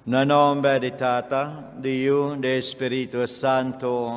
Na nomber di Tata, di Yu, di Spiritu Santo.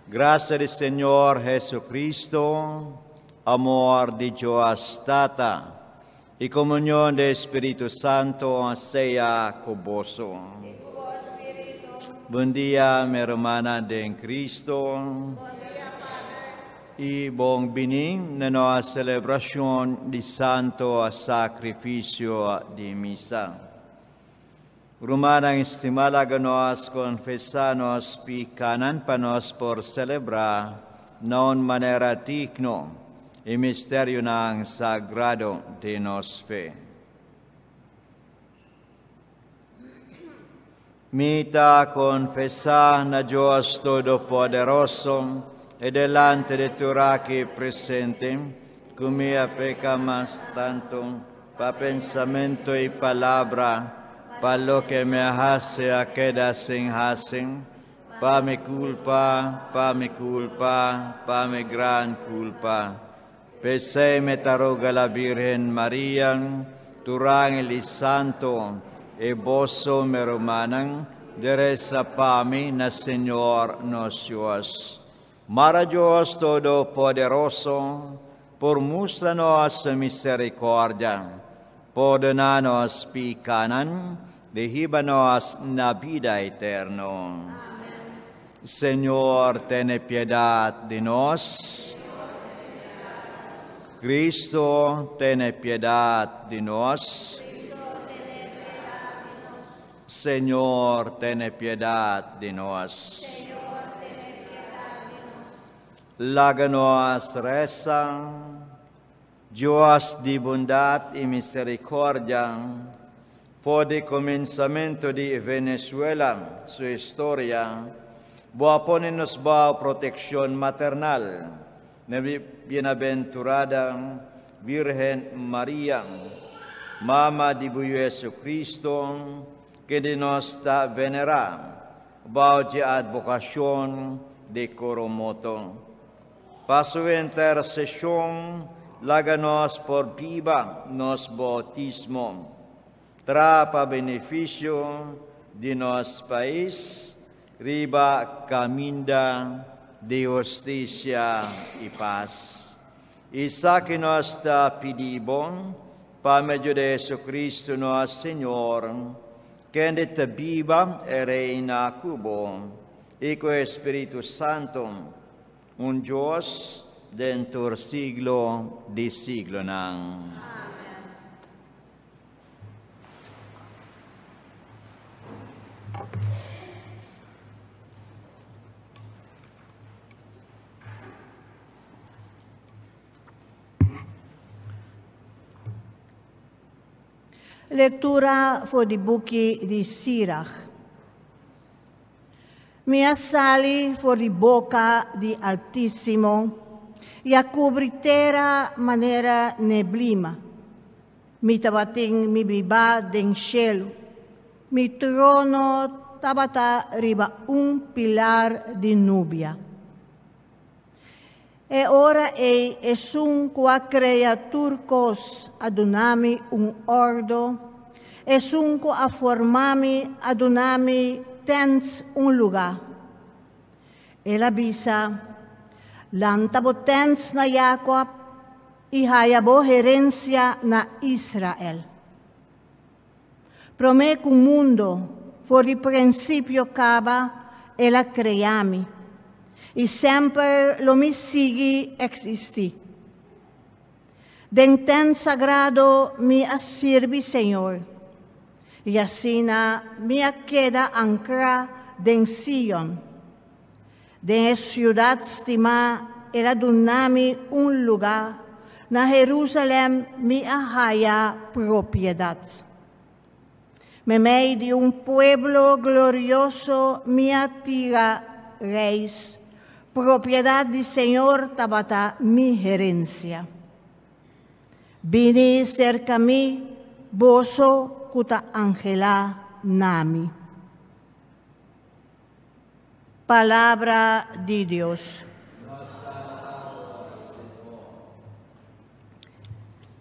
Gracia di Señor Jesucristo, amor di Dios Tata, y comunion di Spiritu Santo sea cu boso. Bon dia, mi rumannan den Cristo. Y bon bini na nos celebracion di Santo Sacrificio di Misa. Rumannan stima, laga nos confesa nos picanan pa nos por celebra na un manera digno e misterionan sagrado di nos fe. Mi ta confesa na Dios Todopoderoso y delante di tur aki presente, cu mi a peca mas tanto pa pensamento y palabra, pa loke mi a haci a keda sin haci, pa mi culpa, pa mi culpa, pa mi gran culpa. P'esey mi ta roga la Virgen Maria, tur angel y santo, y boso, mi rumannan, di resa pa mi na Señor nos Dios. Mara Dios Todopoderoso por mustra nos misericordia, pordona nos picanan, y hiba nos na bida eterno. Señor, tene piedad di nos. Cristo, tene piedad di nos. Señor, tene piedad di nos. Laga nos resa. Dios di bondad y misericordia, for di cuminsamento di Venezuela, su historia, Bo a pone nos bou proteccion maternal, na bienaventurada Virgen Maria, Mama di Bo Jesucristo, kende nos ta venera, bou di advocacion di Coromoto. Pa su intercesion, laga nos por biba nos bautismo, tra pa beneficio di nos pais riba caminda di husticia y paz. Esaki nos ta pidi Bo, pa medio di Jesucristo nos Señor, kende ta biba y reina cu Bo, y cu Spiritu Santo, un Dios den tur siglo di siglonan. Lectura for di buki di Sirach. Mi a sali for di boca di Altísimo y a cubri tera manera neblina. Mi tabatin mi biba den shelu. Mi trono tabata riba un pilar di nubia. E ora ei esun ku a krea tur kos a duna mi un ordo, esun ku a forma mi a duna mi tènt un lugá. El a bisa, Lanta bo tènt na Jakòb i haya bo herensia na Israel. Promé ku mundo, for di prinsipio kaba, el a krea mi, i semper lo mi sigui eksistí. Den tènt sagrado mi a sirbi Señor, i asina mi a keda ankrá den Sion. Den e siudat stimá el a duna mi un lugá, na Herúsalèm mi a haya propiedat. Meimei di un pueblo glorioso mi a tira reis, propiedat di Señor tabata mi herensia. Bini serka mi, boso ku ta anhelá na mi. Palabra di Dios.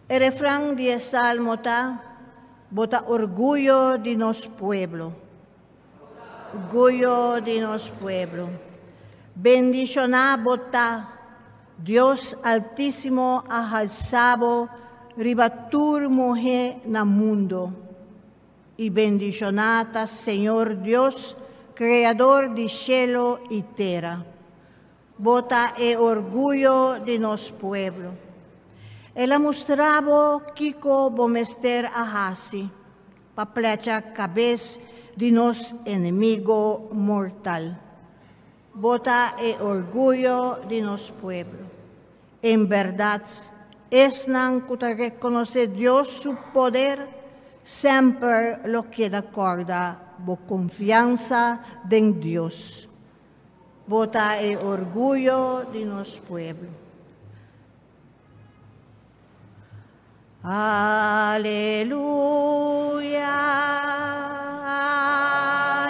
E refran di e salmo ta, Bo ta orguyo di nos pueblo. Orguyo di nos pueblo. Bendishoná bo ta, Dios Altísimo a halsa bo riba tur muhé na mundo. I bendishoná ta Señor Dios, Kreador di shelu i tera. Bo ta e orguyo di nos pueblo. El a mustra bo kiko bo mester a hasi pa plecha kabes di nos enemigo mortal. Bo ta e orguyo di nos pueblo. En bèrdat, esnan ku ta rekonosé Dios su poder semper lo keda kòrda bo konfiansa den Dios. Bo ta e orguyo di nos pueblo. Aleluya,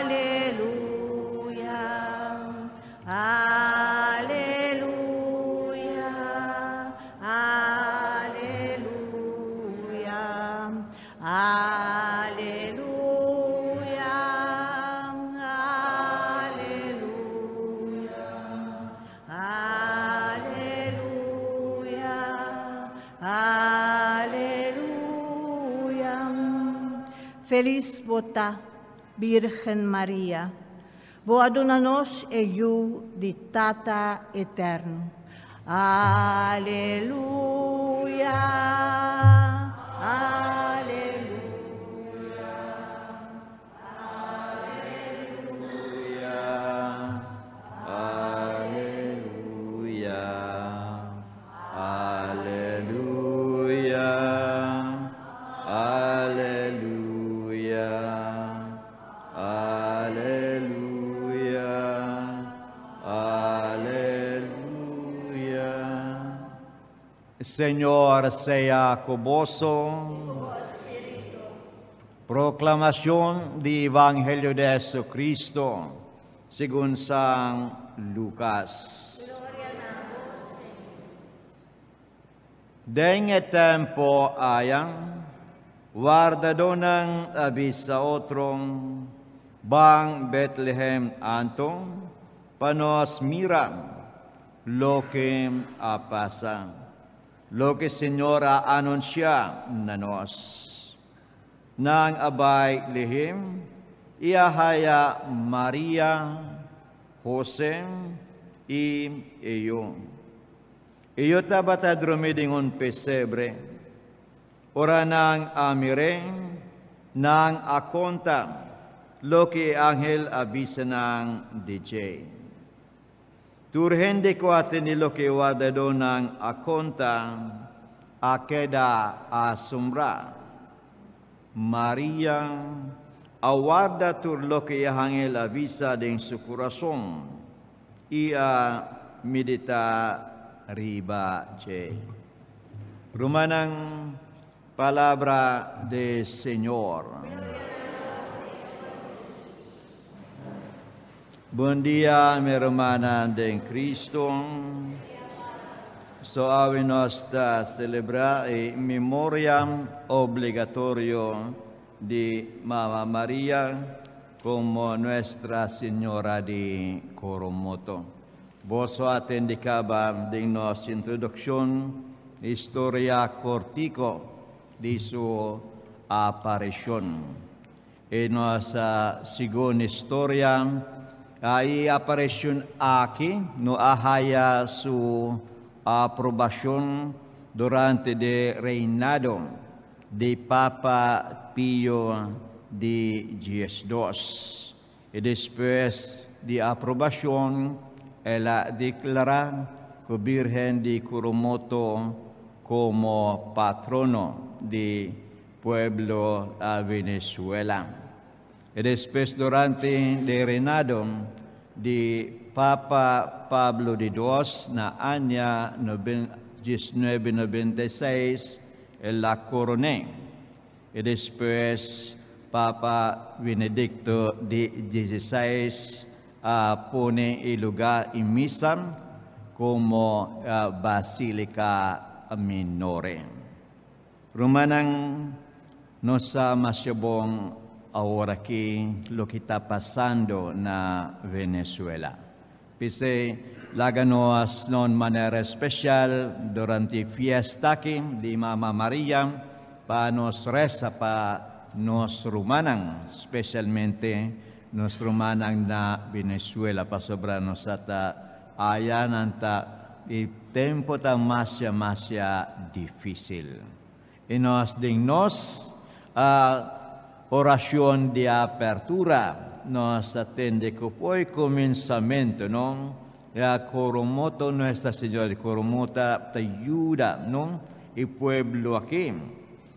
aleluya, aleluya, aleluya, aleluya, aleluya, aleluya, aleluya. Felis bo ta, Birgen Maria. Bo a duna nos e Yu di Tata Eterno. Aleluya, aleluya. Aleluya, aleluya, aleluya, aleluya, aleluya, aleluya. Señor sea ku boso. Proclamación di Evangelio de Jesucristo según San Lucas. Den e tempo aya, wardadónan a bisa otro, Ban Bethlehem anto, pa nos mira loke a pasa, loke Señor a anunsiá na nos. Nan a bai lihé i a haya Maria, Jose i e yu. E yu tabata drumí den un pesebre. Ora nan a mir'é, nan a konta loke e angel a bisa nan di dje. Tur hende ku a tende loke e wardadónan a konta a keda asombrá. Maria a warda tur loke e angel a bisa den su kurason i a meditá riba dje. Rumannan, Palabra de Señor. Bon dia, mi rumannan den Cristo. So awe nos ta celebra e memoria obligatorio di Mama Maria como Nuestra Señora di Coromoto. Boso a tende caba den nos introduccion historia cortico di su aparicion. E nos segun historia, e aparicion aki no a haya su aprobacion durante de reinado di Papa Pio di 12. E despues di aprobacion el a declara cu Birgen di Coromoto como patrono di pueblo Venezuela. E despues durante de reinado di Papa Pablo di Dos na aña 1996 el a coroné. E despues Papa Benedicto di 16 a pone e lugar y misa como Basilica Minore. Rumannan, Nos sa masha bon awor aki loke ta pasando na Venezuela. P'esei laga nos na un manera espesial durante fiesta aki di Mama Maria pa nos resa pa nos rumannan, spesialmente nos rumannan na Venezuela, pasobra nos sa ta aya nan ta e tempo ta masha masha difísil. I nos den nos oracion di apertura nos a tende cu fo'i cuminsamentu, no? E Coromoto, Nuestra Señora di Coromoto ta yuda, no? E pueblo aki.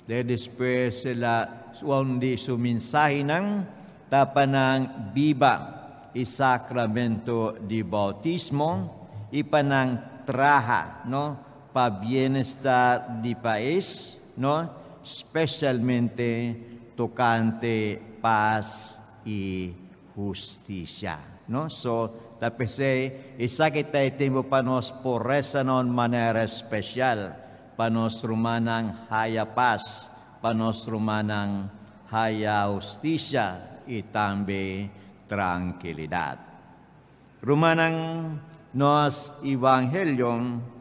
De despues el a un di su mensahenan ta pa nan biba e sacramento di bautismo i pa nan traha, no? Pa bienestar di pais, no? Specialmente tocante paz y husticia, no? So, ta p'esey, esaki ta e tempo pa nos por reza na un manera especial pa nos rumannan haya paz, pa nos rumannan haya husticia y tambe trankilidad. Rumannan, nos Evangelio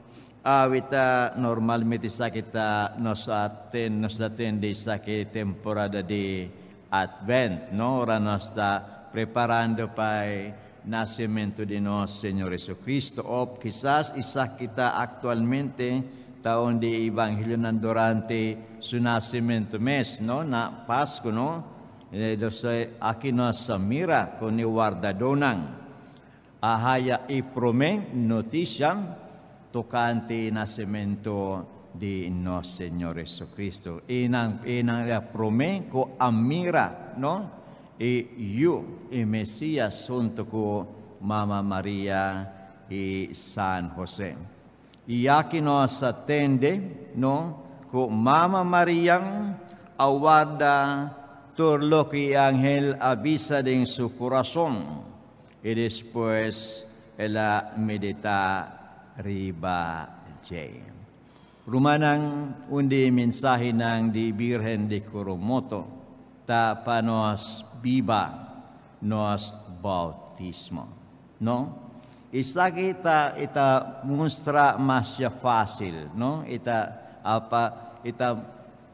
awe ta normalmente esaki ta nos aten nos ta tende esaki temporada di Advent, no? Ora nos ta preparando pa e nacemento di nos Señor Jesucristo. Of kisas esaki ta actualmente ta un di Evangelionan durante su nacemento mes, no? Na Pasco, no? Aki nos a mira con e wardadónan a haya e promé noticia tocante e nacemento di nos Señor Jesucristo. E nan, e nan a promé cu a mira, no? E Yu, e Mesías hunto cu Mama Maria y San José. I aki nos a tende, no, ku Mama Maria a warda tur loke e angel a bisa den su kurason, i despues el a meditá riba dje. Rumannan, un di e mensahenan di Birgen di Coromoto ta pa nos biba nos boutismo. No? Esaki ta e ta mustra masha fácil, no? E ta apa e ta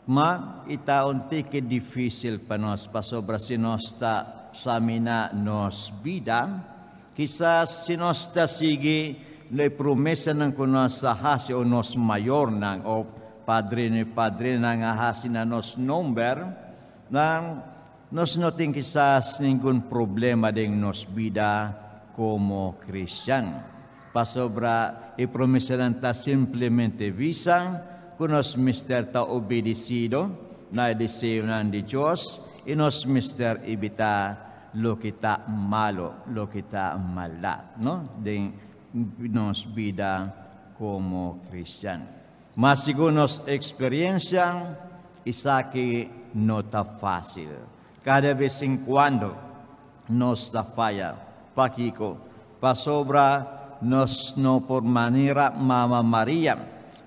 ma e ta un tiki difícil pa nos pasobra si nos ta saminá nos bida, kisas si nos ta sigui e promesanan ku nos a hasi o nos mayornan o padrino i padrinanan a hasi na nos nomber, nan Nos no tin kisas ningun problema den nos bida komo kristian, pasobra e promesanan ta simplemente bisa ku nos mester ta obedesido na e deseonan di Dios i nos mester evitá loke ta malu, loke ta maldat, no, den nos bida komo kristian. Ma segun nos experiencia, esaki no ta facil. Cada bes en cuando nos ta faya. Pakico? Pasobra nos no por manera Mama Maria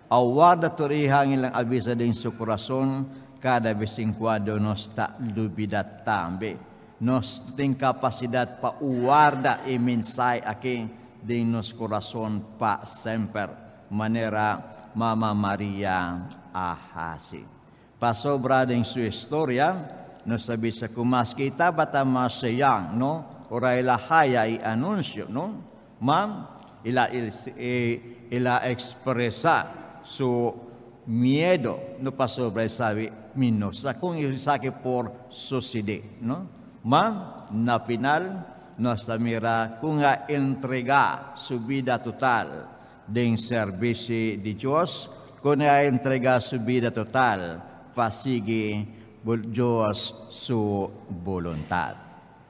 a warda tur e hangelnan a bisa den su curason, cada bes en cuando nos ta lubida tambe. Nos no tin capacidad pa warda e mensahe aki den nos curason pa semper. Manera Mama Maria a hasi. Pasobra den su historia, nos ta bisa ku maske e tabata masha yang, no, ora el a haya e anunsio, no, ma el a el a ekspresá su miedo, no pasobra e sabi mi no sa kon esaki por susedé, no. Ma na final nos ta mira kon a entregá su bida total Den servisi di Dios, con e a entrega su bida total pa sigui Dios su boluntad.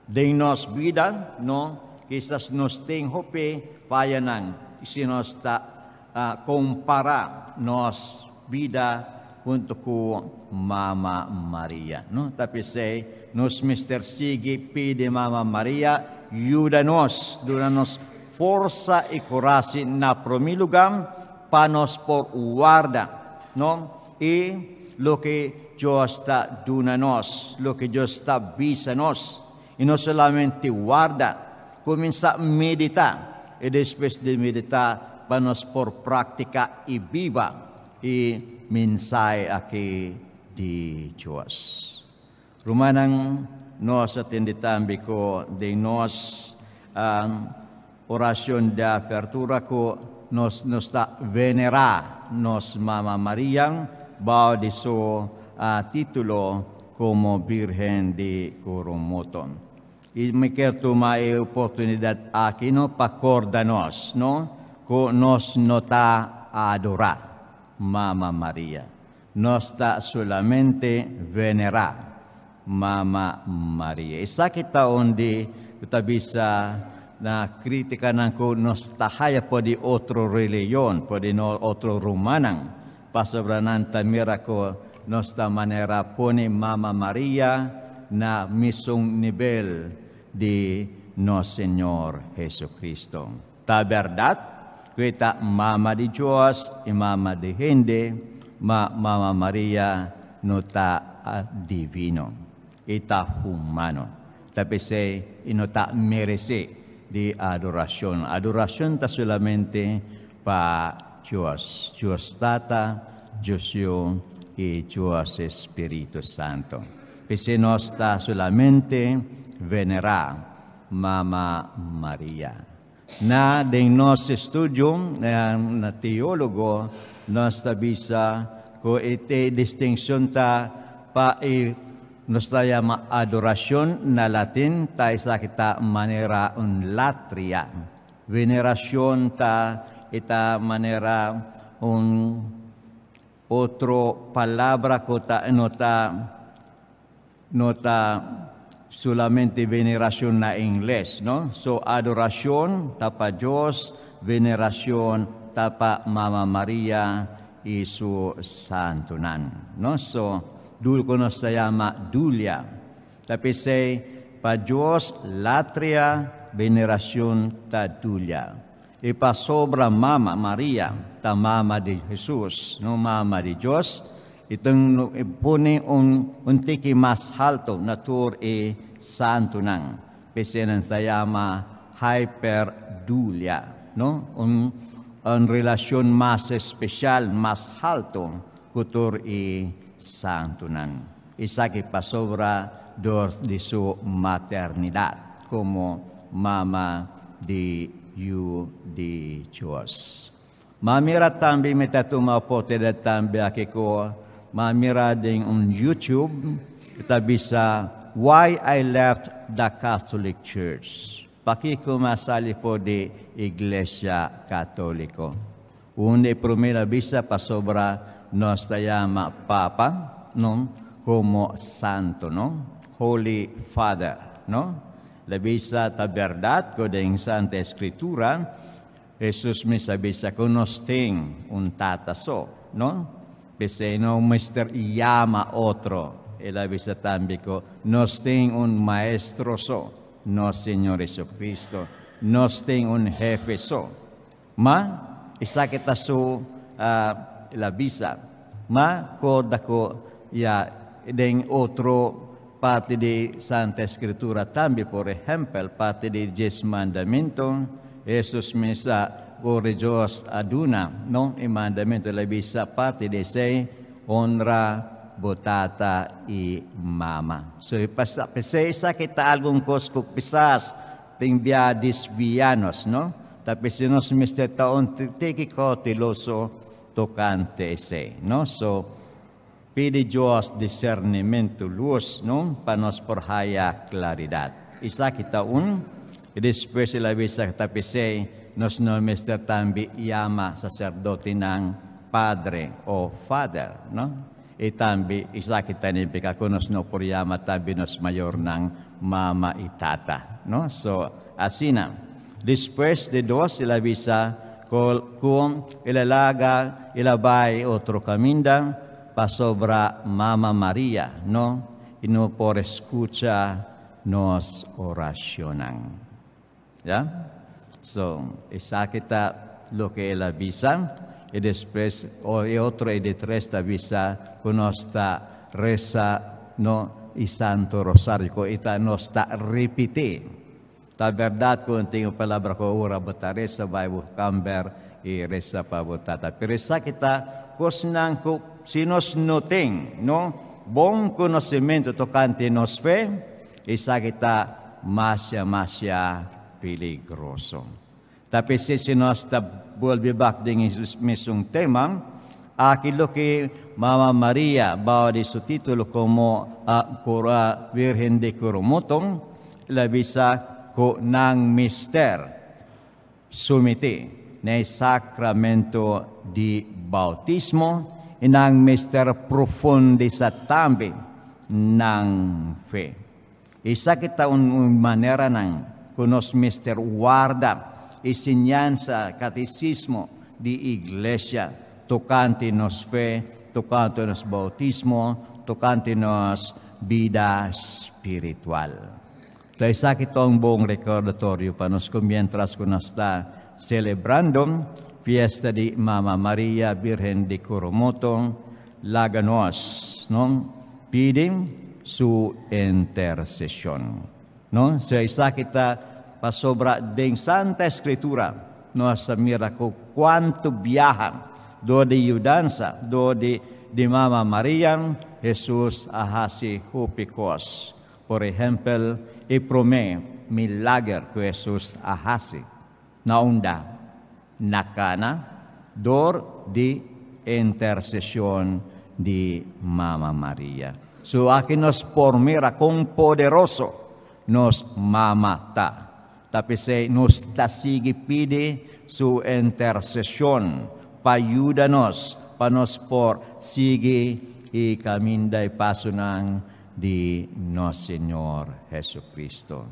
Den nos bida, no, kisas nos tin hopi fayanan si nos ta compara nos bida hunto cu Mama Maria, no. Ta p'esey nos mester sigui pidi Mama Maria yuda nos, duna nos forsa i kurashi na promé lugá pa nos por warda, no, i Loke Dios ta duna nos, loke Dios ta bisa nos. I no solamente warda, kuminsá meditá, i despues di meditá pa nos por praktiká i biba e mensahe aki di Dios. Rumannan, nos a tende tambe ku den nos orashon di apertura ku nos nos ta venerá nos Mama Maria bou di su título komo Birgen di Coromoto. I mi ke tuma e oportunidat aki, no, pa kòrda nos, no, ku nos no ta adorá Mama Maria. Nos ta solamente venerá Mama Maria. Esaki ta unda ta bisa na krítikanan ku nos ta haya for di otro religion, for di no otro rumannan. Pasobra nan ta mira ku nos ta manera pone Mama Maria na mesun nivel di nos Señor Jesucristo. Ta bèrdat ku ta Mama di Dios i Mama di hende, ma Mama Maria no ta divino, e ta humano. Ta p'esei e no ta meresé di adorashon. Adorashon ta solamente pa Dios, Dios Tata, Dios Yu i Dios Spiritu Santu. P'esei nos ta solamente venerá Mama Maria. Na den nos estudio na teólogo, nos ta bisa ku e distinshon ta pa e nos ta yama adorashon na latin, ta esaki ta manera un latria. Venerashon ta ita manera un otro palabra ku ta no ta solamente venerashon na ingles, no? So adorashon ta pa Dios, venerashon ta pa Mama Maria i su santunan, no? So dul ku nos ta yama dulia. Tapi say pa Dios latria, venerashon ta dulia. I pa sobra Mama Maria, ta mama di Jesus, no, mama di Dios, itong pone un tiki mas alto na tur e santunan. P'esei nan ta yama hyperdulia, no? Un relashon mas espesial, mas alto ku tur e santunan. Esaki pasobra dor di su maternidat komo mama di yu di Dios. M'a mira tambe, mi ta tuma oportunidat tambe aki ku m'a mira den un YouTube ta bisa "Why I Left the Catholic Church". Pakiko m'a sali for di Iglesia Katóliko. Un e promé bisa pasobra nos ta yama Papa, no, komo santo, no? Holy Father, no? La bisa ta bèrdat ku den Santa Eskritura Jesus mes a bisa ku nos tin un tata so, no? P'esei no mester yama otro. El a bisa tambe ku nos tin un maestro so, nos Señor Jesucristo. Nos tin un hefe so. Ma, esaki ta su la bisa. Ma, korda ku ya den otro parti di Santa Eskritura tambe, por ehèmpel, parti di 10 mandamentu, Jesus mes a ku Dios a duna, no? E mandamentu, el a bisa parti di esei: "Honra bo tata i mama." So, pasa, p'esei esaki ta algun kos ku kisas tin bia desviá nos, no? Tapi si nos mester ta un tiki kouteloso tokante esei, no? So, pidi Dios disernimentu, lus, no? Pa nos por haya klaridat. Esaki ta un, i despues el a bisa ta p'esei nos no mester tambe yama saserdotenan padre o father, no? I tambe esaki ta nifiká ku nos no por yama tambe nos mayornan mama i tata, no? So, asina. Despues di dos, el a bisa ku el a laga, el a bai otro kaminda pasobra Mama Maria, no? E no por skucha nos orashonnan. Ya? So, esaki ta loke el a bisa. I despues e otro e di tres ta bisa ku nos ta resa no e Santo Rosario ku e ta nos ta ripití. Ta bèrdat ku no tin un palabra ku ora bo ta resa bai bo kamber i resa pa bo tata. Pero esaki ta kosnan ku si nos no tin no bon konosementu tokante nos fe, esaki ta masha masha peligroso. Ta p'esei si nos ta bolbe bak den e mesun tema, aki loke Mama Maria bao di su titulo komo Virgen di Coromoto, el a bisa ku nan mester sumití na e sakramento di boutismo i nan mester profundisá tambe nan fe. Esaki ta un maneranan ku nos mester warda e siñansa, katesismo, di Iglesia tokante nos fe, tokante nos boutismo, tokante nos bida spiritual. Ta esaki ta un bon rekordatorio pa nos ku miéntras ku nos ta selebrando fiesta di Mama Maria Birgen di Coromoto, Laga nos, no, pidi su intercesión. No? So esaki ta pasobra den Santa Escritura nos a mira cu cuanto biaha door di yudansa door di di Mama Maria, Jesus a haci hopi cos. Por ehempel, e prome milager cu Jesus a haci na unda? Na Cana, dor di intercesion di Mama Maria. So aki nos por mira con poderoso nos Mama ta. Ta p'esey nos ta sigui pidi su intercesion pa yuda nos pa nos por sigui e caminda y pasonan di nos Señor Jesucristo.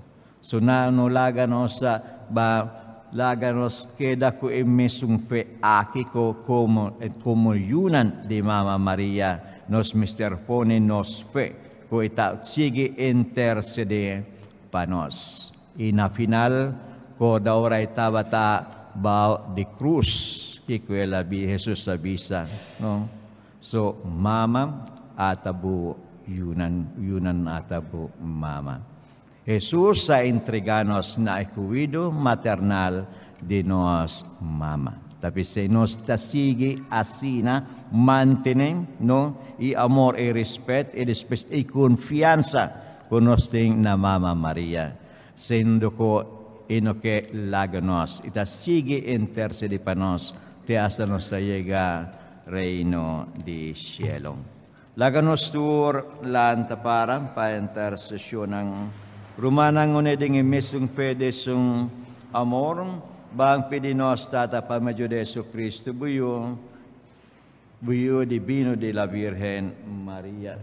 So na no laga nos ba laga nos keda ku e mesun fe aki ku komo komo yunan di Mama Maria nos mester pone nos fe ku e ta sigui intersedé pa nos. I na final korda ora e tabata bao di krus kiko el a bi Hesus a bisa no so mama ata bo yunan yunan ata bo mama. Hesus a entregá nos na e kuido maternal di nos mama. Ta p'esei nos ta sigui asina mantené no e amor, e rèspèt i despues e konfiansa ku nos tin na Mama Maria, siendo ku e no ke laga nos. E ta sigui intersedé pa nos te asta nos ta yega Reino di Shelu. Laga nos tur lanta para pa intersesionnan. Rumannan une den e mesun fe di esun amor, ban pidi nos Tata pa medio di Jesucristo, bo Yu, bo Yu dibino di la Virgen Maria.